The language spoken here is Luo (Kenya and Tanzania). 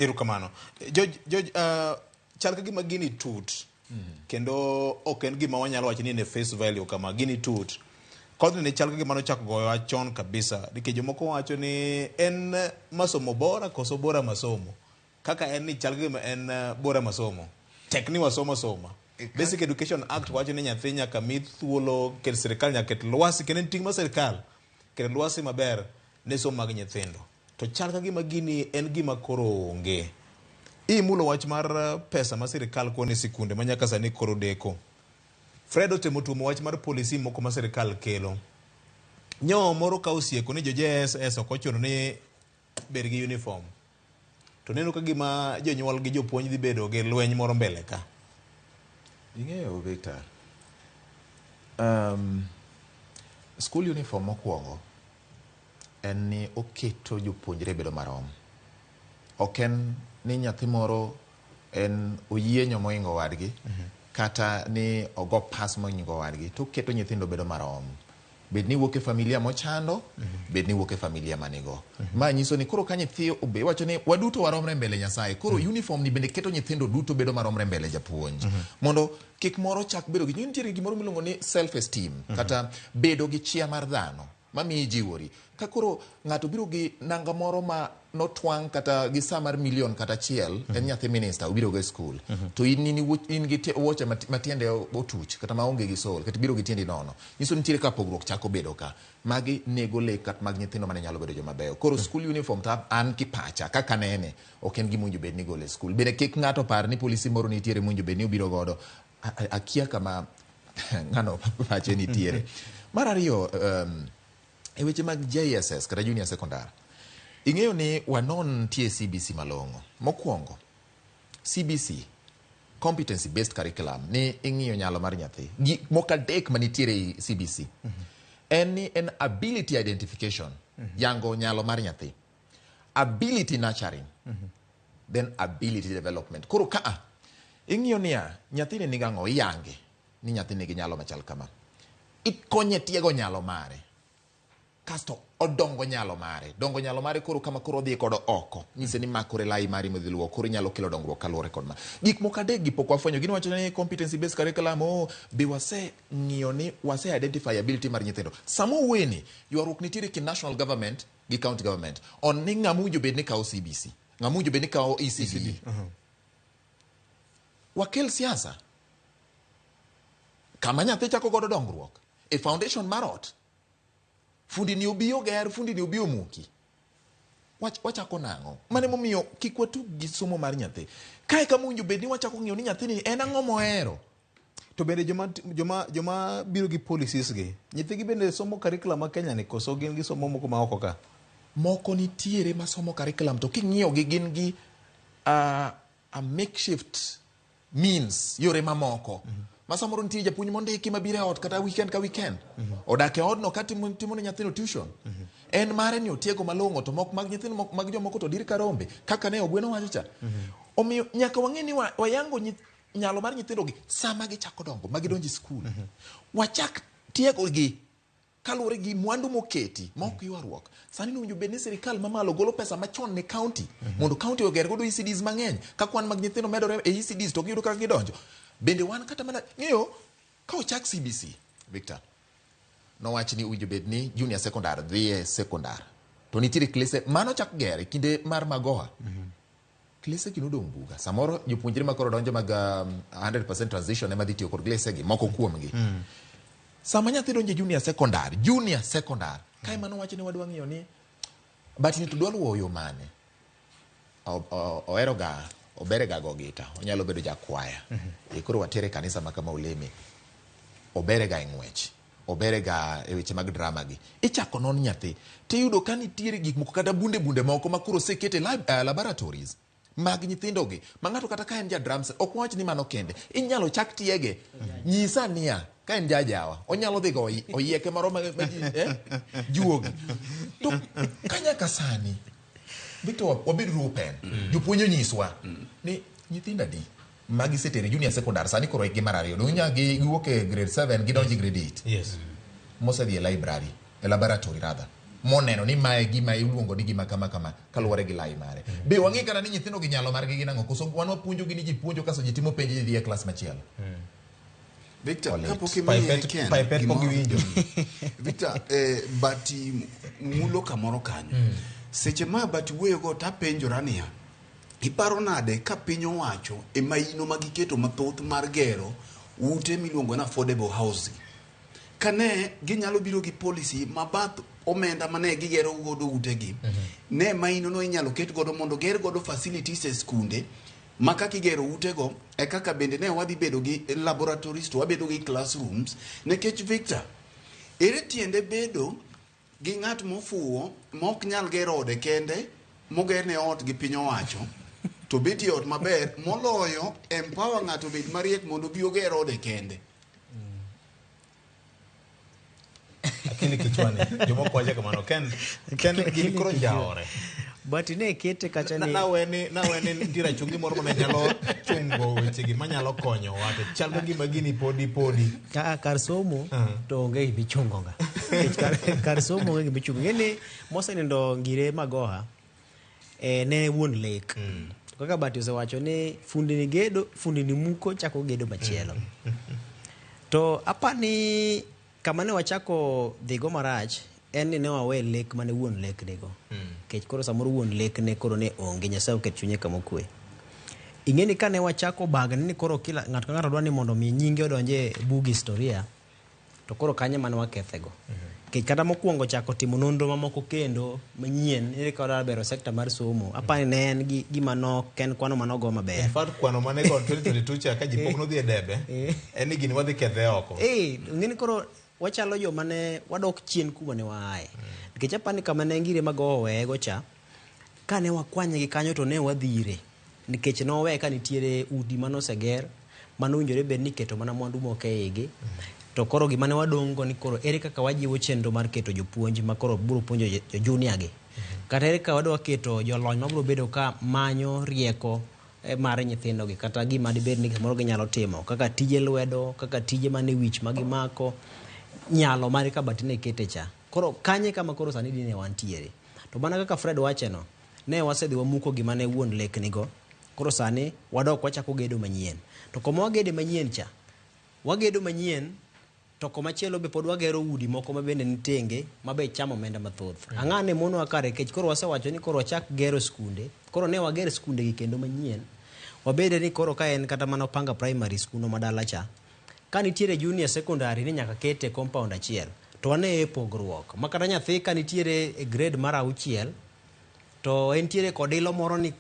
Erokamano. George, George, chal ka gima gini tut. Kendo ok en gima wanyalo wacho ni en e face value kama, gini tut. Kodhni ne chal ka gima nochako goyowa chon kabisa. Nikech jomoko wacho ni en masomo bora koso bora masomo. Kaka en ni chal ka gima en bora masomo. Tek ni wasomo soma. Basic Education Act wacho ni nyathi nyaka mi thuolo, ket sirikal nyaka ket lwasi, kendo en ting' mar sirikal keto lwasi maber ne somo mag nyithindo. To chal ka gima gini en gima koro onge. Imulo wach mar pesa ma sirikal kone sikunde ma nyaka sani koro deko. Fred otemo tuomo wach mar policy moko ma sirikal kelo. Nyo moro ka osieko ni jo JSS ok ochuno ni bed gi uniform. To neno ka gima jonyuol gi jopuonj dhi bedo gi lweny moro mbele ka. Ing'eyo Victor, school uniform mokwongo en ni oketo jopuonjre bedo marom. Ok en ni nyathi moro en oyienyo mohingo wadgi, kata ni ogo pas mohingo wadgi, to oketo nyithindo bedo marom. Bed ni wuok e familia mochando, bed ni wuok e familia manigo. Ma nyiso ni koro ka nyathi iwacho ni waduto waromre mbele Nyasaye. Koro uniform ni bende keto nyithindo duto bedo maromre mbele japuonj. Mondo kik moro chak bedo gi, nitiere gimoro miluongo ni self esteem, kata bedo gi chia mar dhano mamiyi jiwori. Ka koro ng'ato biro gi nanga moro ma notwang' kata gi saa mar milion kata achiel, en nyathi minista obiro go e skul, to in in gi wuoche matiende otuch kata maonge gi sol, kata ibiro gi tiendi nono, nyiso ni nitiere ka pogruok chako bedo ka. Magi nego lek kata mag nyithindo mane nyalo bedo joma beyo. Koro school uniform to an kipacha kaka nene ok en gima owinjo bed ni golo e skul. Bende kik ng'ato par ni policy moro nitiere mowinjo bed ni obiro godo. Akia kama ng'ano pache nitiere. Mar ariyo, e weche mag JSS kata junior secondary, ing'eyo ni wanon tie CBC malong'o. Mokwongo, CBC, competency based curriculum, ni ing'iyo nyalo mar nyathi. Gik moko adek manitiere e CBC. En ni en ability identification, yango nyalo mar nyathi. Ability nurturing, then ability development. Koro kaa, ing'iyo niya, nyathini nigi ang'o, iyange ni nyathi nigi nyalo machal kama. Ikonye tiego nyalo mare. Kasto odongo nyalo mare. Dongo nyalo mare koro kama koro odhi kodo oko. Nyise ni makore lai mari modhi luwo, koro inyalo kelo dongruok kaluwore kod ma. Gik moko adek gi pok wafwenyo. Gin wacho ni competency based curriculum, oh, be wase ng'iyo ni wase identify ability mar nyithindo. Sama owuoye ywaruok nitiere kind national government gi county government. On ni ng'ama owinjo bed ni kawo CBC, ng'ama owinjo bed ni kawo ECD. Wakel siasa. Kama nyathi chako godo dongruok e foundation mar ot. Fundi ni obi oger, fundi ni obi omuki. Wachako nang'o? Mane momiyo kik watug gi somo mar nyathi. Kae kama owinjo bed ni wachako ng'iyo ni nyathini en ang'o mohero. To bende joma biro gi policies gi, nyithigi bende somo curriculum ma Kenya ni koso gin gisomo moko ma oko ka? Moko nitiere masomo curriculum to king'iyo gi gin gi a makeshift means, yore mamoko. Ma samoro nitie japuonj mondiki mabiro e ot kata weekend ka weekend. Odak e odno ka timo ne nyathino tuition. En mare ni otiego malong'o to mok mag nyithindo mok mag jomoko to dir ka rombe kaka ne Ogweno wacho cha. Omiyo nyaka wang'e ni wayango nyalo mar nyithindo gi sama gichako dongo ma gidonjo e skul. Wachak tiego gi kaluwore gi mwandu moketi ma ok ywaruok. Sani owinjo bed ni sirikal mamalo golo pesa machon ne county mondo county oger godo ECDs mang'eny. Ka kwan mag nyithindo medore e ECDs to giyudo kaka gidonjo. Bende wan kata mana ng'eyo ka ochak CBC, Victor, nowach ni owinjo bed ni junior secondary dhi e secondary. To nitiere klese mano chak ger e kinde mar Magoha. Klese gi nodong' buga. Samoro jopuonjre ma koro donjo mag 100% transition ema dhi tiyo kod klese gi, moko kuomgi. Sama nyathi donjo e junior secondary, kae mano wacho ni wadwa ng'iyo ni but ni to dwa luwo yo mane? Ohero ga, obere ga go gita, onyalo bedo jakwaya. E koro watere kanisa ma kama oleme. Obere ga e ng'wech. Obere ga e weche mag drama gi. Ichako non nyathi. Tiyudo ka nitiere gik moko kata bunde bunde moko ma koro osekete laboratories mag nyithindo gi. Ma ng'ato kata ka en ja drums, ok wawach ni mano kende. Inyalo chak tiege. Nyisa niya, ka en jajawa, onyalo dhi go oyieke moro ma ji, juogi. To ka nyaka sani, Victor, wabed open. Jopuonj onyiswa ni nyithindo adi ma gisetere junior secondary sani koro hikgi mar ariyo. Donge giwuok e grade 7 gidonjo e grade 8. Mosedhi e library, e laboratory rather. Moneno ni mae gima iluongo ni gima kama kama kaluwore gi lai mare. Be wang'e kata ni nyithindo gi nyalo margi gin ang'o? Koso wan wapuonjogi ni ji puonjo kaso ji timo penj ji dhi e klas machielo. Victor, Olit. kapok imiye Pipet, Ken pipet pok gimoro- giwinjo. Victor, Bati mulo kamoro kanyo. Seche ma Bati wuoyogo tapenjora niya, iparo nade ka piny owacho e maino ma giketo mathoth mar gero ute miluongo ni affordable housing? Kane ginyalo biro gi policy ma bath omenda mane gigero godo utegi, ne maino no inyalo ket godo mondo ger godo facilities e skunde ma kaka igero utego e kaka bende ne wadhi bedo gi laboratories to wabedo gi classrooms nikech Victor ere tiende bedo gi ng'at mofuwo ma ok nyal gero ode kende mogerne ot gi piny owacho to betie ot maber moloyo empower ng'ato obed mariek mondo obi oger ode kende. Akili kichwani. Jomoko wacho kamano. Ken, Ken gini koro njaore. But ne kete kacha ni Nawe ni nitie rachungi moro mane nyalo chungo wechegi manyalo konyowa to chal ka gima gini podi podi. Kar somo to onge gimichungo ga. Nikech kar somo onge gimichungo. Ng'eni mosenindo Ngire Magoha ne wuon lek. Kaka Bati osewacho ni fundi ni gedo, fundi ni muko chako gedo machielo. To apani kama ne wachako dhigo marach en ni ne wawe lek mane wuon lek nigo. Nikech koro samoro wuon lek ne koro ne onge, Nyasaye oket chunye kama okwe. Ing'e ni kane wachako bagni ni koro kila ng'ato ka ng'ato dwa ni mondo mi nyinge odonje e bug historia to koro kanyo mane wakethego. Nikech kata mokwongo chako timo nonro mamoko kendo manyien ere kaka wadwa bero sekta mar somo apani ne en gi gima nok en kwano manogo maber. In fact kwano mane go 2022 cha ka ji pok nodhi e debe en ni gini wadhi kethe oko. Ing'e ni koro wachalo joma ne wadok chien kuma ne waaye. Nikech apani kama ne Ngire Magoha oweyego cha, kane wakwanye gi kanyo to ne wadhire. Nikech nowe ka nitiere udi manoseger, manowinjore bed ni iketo mana mwandu moko e igi. To koro gima ne wadong' go ni koro ere kaka wajiwo chenro mar keto jopuonj ma koro biro puonjo jo junior gi. Kata ere kaka wadwa keto jolony mabiro bedo ka manyo rieko mar nyithindo gi kata gima dibed ni samoro ginyalo timo kaka tije lwedo, kaka tije mane wich ma gimako, nyalo mare ka Bati ne kete cha. Koro kanye kama koro sani dine wantiere. To mana kaka Fred wache no, ne wasedhi wamuko gima ne wuon lek nigo. Koro sani wadok wachako gedo manyien. To koma wagede manyien cha, wagedo manyien to komachielo be pod wagero udi moko ma bende ni tenge ma be chamo omenda mathoth. Ang'a ne monwa kare kech koro wasewacho ni koro wachak gero skunde. Koro ne wager skunde gi kendo manyien. Wabede ni koro ka en kata mana Opanga Primary School no madala cha, ka nitiere junior secondary ni nyaka kete compound achiel. To wane pogruok. Ma kata nyathi ka nitiere e grade mar auchiel, to entiere kod ilo moro ni